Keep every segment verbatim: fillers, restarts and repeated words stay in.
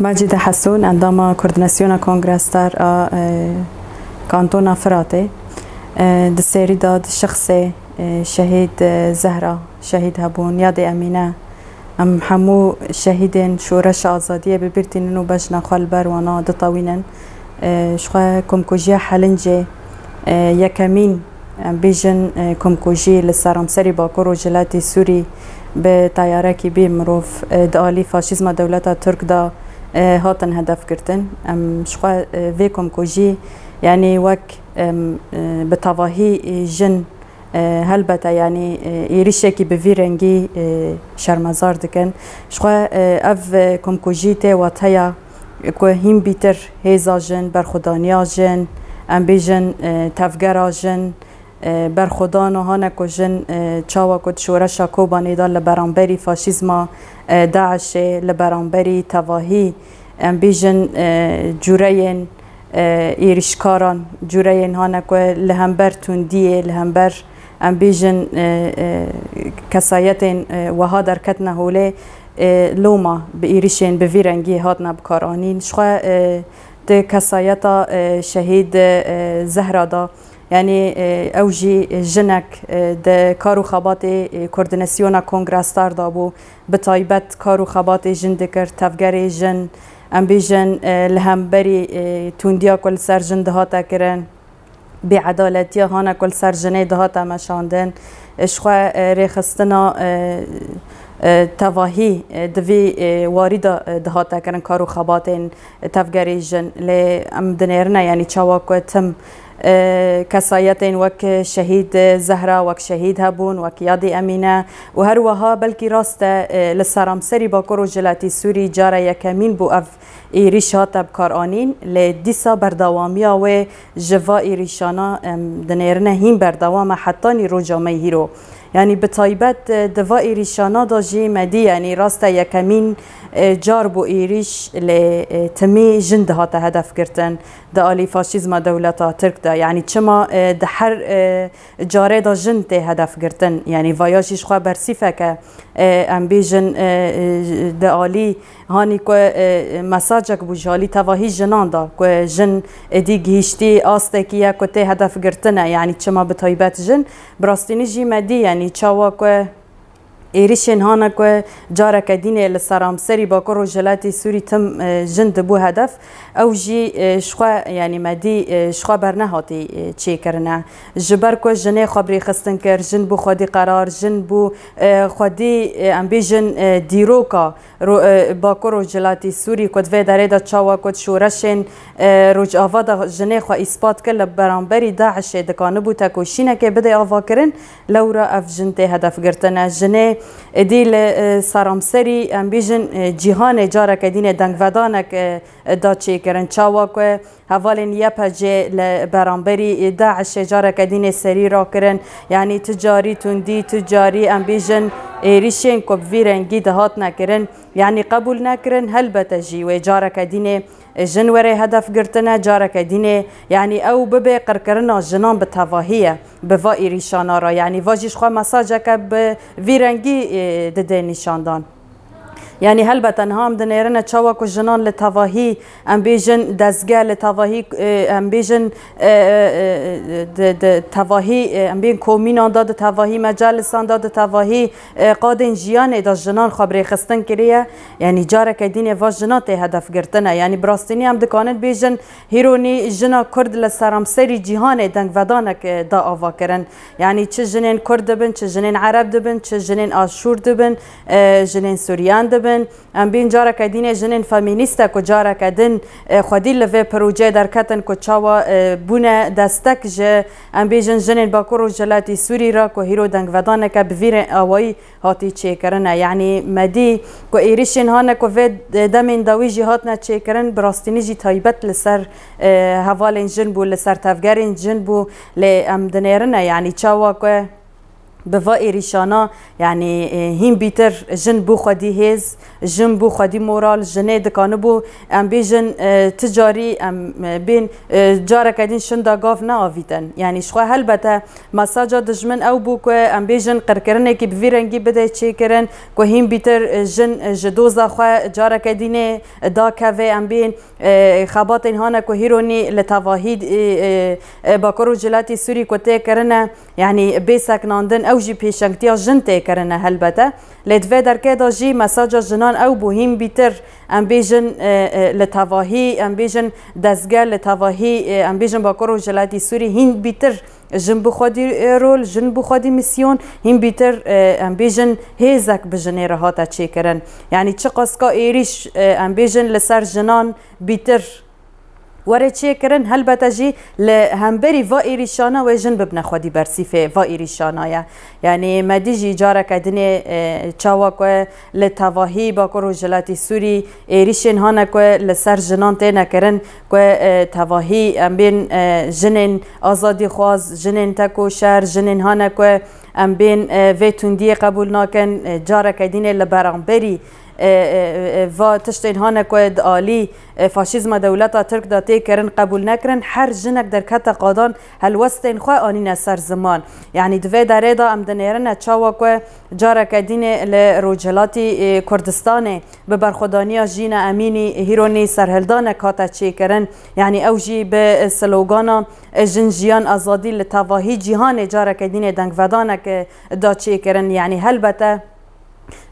Macide Hesûn, endama Koordînasyona Kongre Star a e, Kantona Firatê, e, di serî de di şexsê e, şehîd e, Zehra, şehîd hebûn, yadê Emîne, em hemû şehîdên şoreşa azadiyê bi bîr tînin û bejna xwe li ber wana ditewînin. E, ji xwe komkujiya Helincê e, yekemîn, em bêjin, e, komkujî li seramserî Bakur Rojhilatê Sûrî bi teyarekî bê mirov, e, di alî faşîzma dewleta Tirk de, e, hatin hedef girtin. Em ji xwe, e, vê komkujî, yanî wek, em, e, bi tevahî, e, jin, e, helbete, yanî, e, êrişekî bi vî rengî, e, şermezar dikin. Ji xwe, e, ev, e, komkujî tê wateya ku hîn bîtir hêza jin, berxwedaniya jin, em bêjin, e, tevgera jin, e, berxwedana hane ku jin, e, çawa ku di şoreşa Kobanê de li beramberî faşîzma, e, DAIŞê, li beramberî tevahî, em bêjin, e, cûreyên, e, êrişkaran, cûreyên hane ku li hember tundiyê, li hember, em bêjin, e, e, kesayetên, e, wiha derketine holê, e, loma bi êrişên bi vî rengî hatine bikaranîn. Ji xwe, e, di kesayeta, e, şehîd, e, Zehra de, yanî, e, ew jî jinek, e, di kar û xebatê, e, Koordînasyona Kongre Star de bû, bi taybet kar û xebatê jin dikir, tevgerê jin, em bêjin, e, li hemberî, e, tundiya ku li ser jin dihate kirin, bêedaletiya hane ku li ser jinê dihate meşandin, e, ji xwe, e, rêxistina, e, e, tevahî, e, di vî, e, warî de, e, dihate kirin kar û xebatên tevgerê jin. Lê em dinêrine, yanî çawa ku tim, e, kesayetên wek şehîd Zehra, wek şehîd hebûn, wek yadê Emîne û her wiha belkî rast e, e, li seramserî Bakur Rojhilatê Sûrî cara yekemîn bû ev êrîş hate bikaranîn, lê dîsa berdewamiya wê ji va êrîşana em dinêrine hîn berdewam e hetanî roja me hîro. Yanî bi taybet, e, di va êrîşana de jî me dî, yanî rast e yekemîn, e, car bû êrîş, lê, e, timî jin dihate hedef girtin di alî faşîzma dewleta Tirk de. Yanî çima, e, di her, e, carê de jin tê hedef girtin? Yanî vaya jî ji xwe bersîfeke, e, em bêjin, e, e, di alî hanî ku, e, mesajek bû ji alî tevahî jinan de ku jin êdî gihîştî astekî ye ku tê hedef girtine, yanî çima bi taybet jin? Bi rastînî jî me dî, yanî çawa ku êrişên hane ku careke dînê li seramserî Bakur Rojhilatê Sûrî tim, e, jin dibû hedef, ew jî, e, ji xwe, yanî me dî, e, ji xwe bernehatî, e, çêkirine. Ji ber ku jinê xwe bi rêxistin kir, jin bû xwedî qerar, jin bû, e, xwedî, e, em bêjin, e, dîroka ro-, e, Bakur Rojhilatê Sûrî ku di vê derê de çawa ku di şoreşên, e, Rojava de jinê xwe îspat kir li beramberî DAIŞê dikanibû tekoşînekê bidê avakirin, lewra ev jin tê hedef girtine. Jinê êdî li, e, seramserî, em bêjin, e, cîhanê careke dînê dengvedanek, e, e, da çêkirin. Çawa ku hevalên Y P G li beramberî DAIŞê careke dînê serî rakirin. Yanî tu carî tundî, tu carî em bêjin êrîşên ku bi vî rengî dihatine kirin, yanî qebûl nekirin. Helbete jî wê careke dînê jin were hedef girtine, careke dînê, yanî ew bibe qirkirina jinan bi tevahî ye bi va êrîşana re. Yanî va jî ji xwe mesajeke bi vî rengî, e, dide nîşandan. Yanî helbete niha em dinêrine çawa ku jinan li tevahî, em bêjin dezge li tevahî, e, em bêjin, e, e, e, di, di tevahî, e, em bêjin komînan de di tevahî, mecalisan de di tevahî, e, qadên jiyanê de jinan xwe bi rêxistin kiriye. Yanî careke dînê va jinan tê hedef girtine. Yanî bi rastînî em dikanin bêjin hîronî jina Kurd li seramserî cîhanê dengvedanek, e, da ava kirin. Yanî çi jinên Kurd dibin, çi jinên Ereb dibin, çi jinên Aşûr dibin, e, jinên Suryan dibin. Em bîn careke dînê jinên femînîste ku careke din, e, xwedî li vê projeyê derketin ku çawa, e, bûne destek ji, em bêjin, jinên Bakur Rojhilatî Sûrî re ku hîro dengvedaneke bi vî rê awayî hatî çêkirine. Yanî me dî ku êrişên hane ku vê demên dawî jî hatine çêkirin, bi rastînî jî taybet li ser, e, hevalên jin bû, li ser tevgerên jin bû, lê em dinêrine, yanî çawa ku Bi va êrîşana, yanî, e, hîn bîtir jin bû xwedî hêz, jin bû xwedî moral, jinê dikanibû, em bêjin, e, ti carî em, e, bên, e, careke din şinda gav neavîtin. Yanî ji xwe helbete mesaja dijmin ew bû ku em bêjin qirkirinekî bi vî rengî bide çêkirin, ku hîn bîtir, e, jin, e, ji doza xwe careke dînê dakeve, em bên, e, xebatên hane ku hîronî li tevahî, e, e, e, Bakur û Rojhilatî Sûrî ku tê kirine, yanî bê seknandin, ew jî pêşengtiya jin tê kirine helbete. Lê di vê derkê de jî mesaja jinan ew bû, hîn bîtir, em bêjin, e, e, li tevahî, em bêjin dezgeh li tevahî, e, em bêjin Bakur û Rojhilatî Sûrî hîn bîtir jin bi xwedî, e, rol, jin bi xwedî misyon, hîn bîtir, e, em bêjin hêzek bi jinê re hate çêkirin. Yanî çiqas ka êrîş, e, em bêjin li ser jinan bîtir were çêkirin, helbete jî li hemberî va êrîşana wê jin bibine xwedî bersîfê va êrîşana ye. Yanî me dî jî careke dinê, e, çawa ku li tevahî Bakur Rojhilatî Sûrî êrîşên hane ku li ser jinan têne kirin, ku, e, tevahî em bên, e, jinên azadîxwaz, jinên tekoşer, jinên hane ku em bên, e, vê tundiyê qebûl nakin, e, careke dînê li beramberî, e, e, e, va tiştên hane ku di alî, e, faşîzma dewleta Tirk de tê kirin qebûl nekirin, her jinek derkete qadan helwestên xwe anîne ser ziman. Yanî di vê derê de em dinêrine çawa ku careke dînê li Rojhilatî, e, Kurdistanê bi berxwedaniya Jîna Emînî hîronî serhildanek hate çêkirin. Yanî ew jî bi slogana, e, Jin, Jiyan, Azadî li tevahî cîhanê careke dînê dengvedanek, e, da çêkirin. Yanî helbete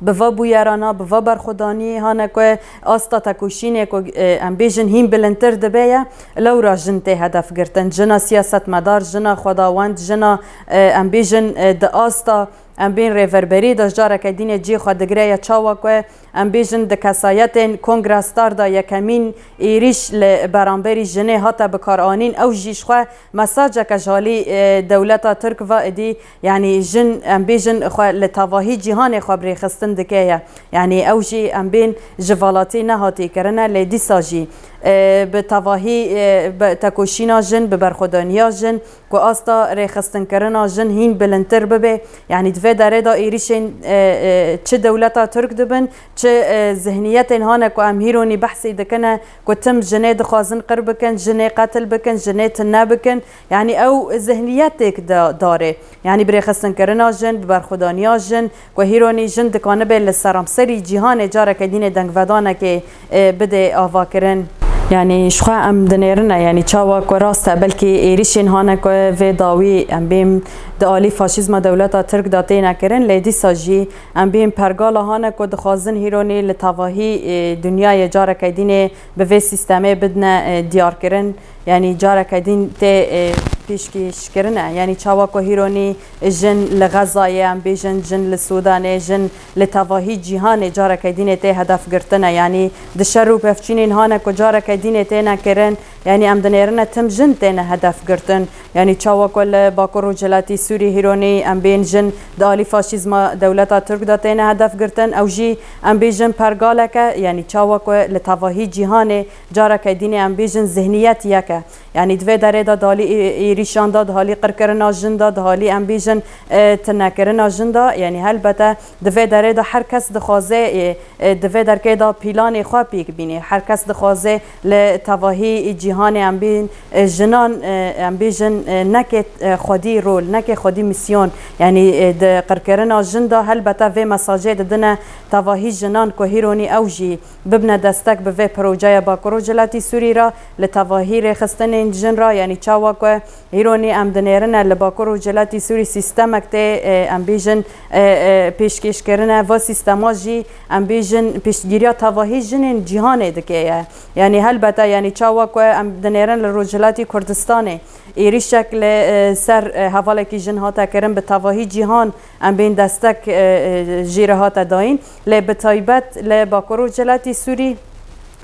bi va bûyerana, bi va berxwedaniyê hane ku asta tekoşînê ku, e, em bêjin hîn bilindtir dibe ye, lewra jin tê hedef girtin. Jina siyasetmedar, jina xwedawend, jina, e, em bêjin, e, di asta em bên rêverberî de careke dînê cihê xwe digire ye. Çawa ku em bêjin di kesayetên Kongre Star de yekemîn êrîş li beramberî jinê hate bikaranîn, ew jî ji xwe mesajeke ji alî, e, dewleta Tirk ve idî, yanî jin, em bêjin, xwe li tevahî cîhanê xwe bi rêxistin dike ye. Yanî ew jî em bên ji valatî nehatî kirine, lê dîsa jî, e, bi tevahî, e, bi tekoşîna jin, bi berxwedaniya jin, ku asta rêxistinkirina jin hîn bilindtir bibe. Yanî di vê derê de êrîşên, e, e, çi dewleta Tirk dibin, çi, e, zihniyetên hane ku em hîronî behsî dikine, ku tim jinê dixwazin qir bikin, jinê qetil bikin, jinê tune bikin. Yanî ew zihniyetêk de darê. Yanî bi rêxistinkirina jin, bi berxwedaniya jin, ku hîronî jin dikanibe li seramserî cîhanê careke dînê dengvedanekê, e, bidê avakirin. Yanî ji xwe em dinêrine, yanî çawa ku rast e, belkî êrîşên hane ku vê dawî em bêm di alî faşîzma dewleta Tirk de têne kirin, lê dîsa jî em bêm pergala hane ku dixwazin hîronî li tevahî, e, dinyayê careke dînê bi vê sîstemê bidine, e, diyarkirin. Yanî careke dîn tê, e, pêşkêşkirine. Yanî çawa ku hîronî jin li Xezayê, em bêjin jin li Sûdanê, jin li tevahî cîhanê careke dînê tê hedef girtine. Yanî di şer û pevçûnên hane ku careke dînê têne kirin, yanî em dinêrine tim jin têne hedef girtin. Yanî çawa ku li Bakur Rojhilatî Sûrî hîronî em bên jin di alî faşîzma dewleta Tirk de têne hedef girtin, ew jî em bêjin pergaleke, yanî çawa ku li tevahî cîhanê careke dînê em bêjin zihniyet yek e. Yanî di vê derê de di alî ê-, êrîşan de, di alî qirkirina jin de, di alî em bêjin, e, tinekirina jin de, yanî helbete di vê derê de her kes dixwaze, e, e, di vê derkê de pîlanê xwe pêk bîne. Her kes dixwaze li tevahî cîhanê em bên, e, jinan, e, em bêjin, e, neke, e, xwedî rol, neke xwedî misyon. Yanî, e, di qirkirina jin de helbete vê mesajê didine tevahî jinan ku hîronî ew jî bibine destek bi vê projeya Bakur Rojhilatî Sûrî re li tevahî rêxistinên jin re, yanî çawa ku hîronî em dinêrine li Bakur Rojhilatî Sûrî sîstemek tê, e, em bêjin, e, e, pêşkêşkirine, va sîstema jî em bêjin piştgiriya tevahî jinên cîhanê dike ye. Yanî helbete, yanî çawa ku em dinêrin li Rojhilatî Kurdistanê êrîşek li, e, ser, e, hevalekî jin hate kirin, bi tevahî cîhan em bên destek, e, e, jê re hate dayîn. Lê bi taybet li Bakur Rojhilatî Sûrî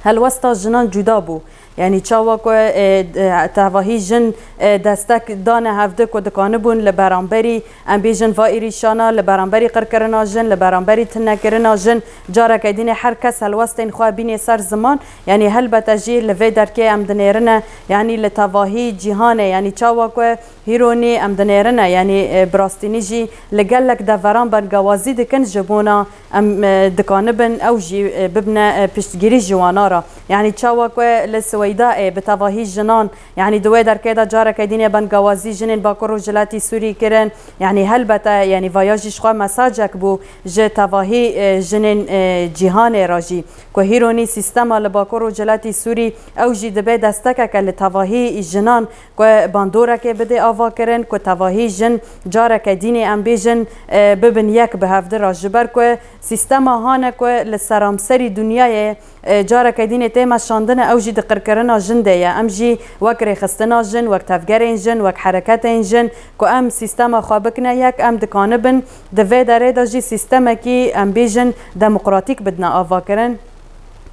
Helwesta jinan cuda bû. Yanî çawa ku, e, e, tevahî jin, e, destek dane hevdi ku dikanibûn li beramberî, em bêjin, va êrîşana, li beramberî qirkirina jin, li beramberî tinekirina jin, careke dînê her kes helwestên xwe bînê ser ziman. Yanî helbete jî li vê derkê em dinêrine, yanî li tevahî cîhanê, yanî çawa ku hîronî em dinêrine, yanî, e, bi rastînî jî li gelek deveran bengewazî dikin ji bona em, e, dikanibin ew jî, e, bibine, e, piştgirî ji wana re. Yanî çawa ku li Sweyda, e, bi tevahî jinan, yanî di wê derkê de careke dînê bengewazî jinên Bakur Rojhilatî Sûrî kirin. Yanî helbete, yanî vaya jî ji xwe mesajek bû ji tevahî, e, jinên, e, cîhanê re jî. Ku hîronî sîstema li Bakur Rojhilatî Sûrî ew jî dibe destekeke li tevahî jinan ku bandorekê bidê avakirin, ku tevahî jin careke dînê em bêjin, e, bibin yek bi hevdi re. Ji ber ku sîstema hane ku li seramserî dinyayê, e, careke dînê tê meşandine, ew jî di qirkirina jin de ye. Em jî wek rêxistina jin, wek tevgerên jin, wek hereketên jin ku em sîstema xwe bikine yek, em dikanibin di vê derê de jî sîstemekî, em bêjin, demokratîk bidine avakirin.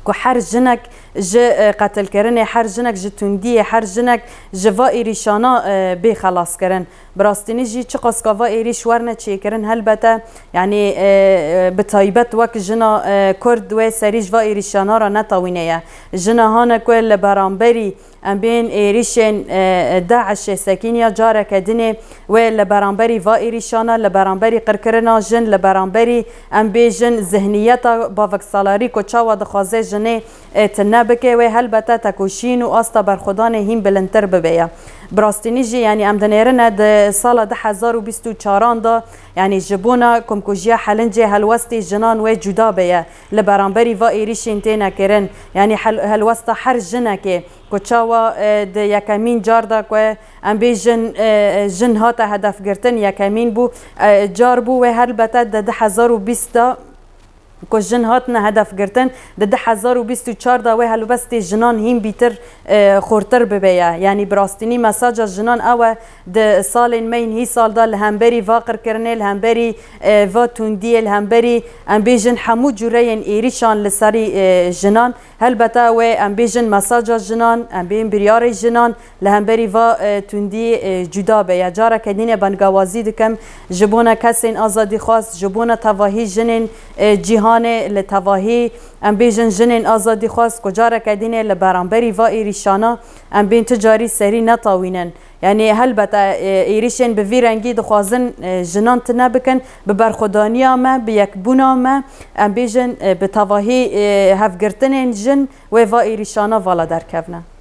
Ku her jinek ji, e, qetilkirinê, her jinek ji tundiyê, her jinek ji va êrîşana, e, bê xelaskirin. Bi rastînî jî çiqas ka va êrîş werne çêkirin, helbete, yanî, e, e, bi taybet wek jina, e, Kurd wê serî ji va êrîşana re netewîne ye. Jina hane ku li beramberî em bên êrîşên, e, e, DAIŞê sekîniya careke dinê wê li beramberî va êrîşana, li beramberî qirkirina jin, li beramberî, em bêjin, zihniyeta baviksalarî ku çawa dixwaze jinê, e, tune bike, wê helbete tekoşîn û asta berxwedanê hîn bilindtir bibe ye. Bi rastînî jî, yanî em dinêrine di sala du hezar û bîst û çaran de, yanî ji bona komkujiya Helincê helwestê jinan wê cuda be ye li beramberî va êrîşên têne kirin. Yanî hel-, helwesta her jinekê ku çawa, e, di yekemîn car de ku em bêjin, e, jin hate hedefgirtin, yekemîn bû, e, car bû, wê helbete di du hezar û bîst de ku jin hatine hedefgirtin, di du hezar û bîst û çar de wê helwestê jinan hîn bîtir, e, xurtir bibe ye. Yanî bi rastînî mesaja jinan ew e, di salên me yên hî sal de li hemberî va qirkirinê, li hemberî, e, va tundiyê, li hemberî, em bêjin, hemû cûreyên êrîşan li serî, e, jinan, helbete wê, em bêjin, mesaja jinan, em bêjin, biryarê jinan li hemberî va, e, tundî, e, cuda be. Ya careke dînê bengewazî dikim ji bona kesên azadîxwaz, ji bona tevahî jinên, e, cîhanê, li tevahî, em bêjin, jinên azadîxwaz ku careke dînê li beramberî va êrîşana em bên tu carî serî netawînin. Yanî helbete, e, êrîşên bi vî rengî dixwazin, e, jinan tune bikin, bi berxwedaniya me, bi yekbûna me, em bêjin, e, bi tevahî, e, hevgirtinên jin wê va êrîşana vala derkevne.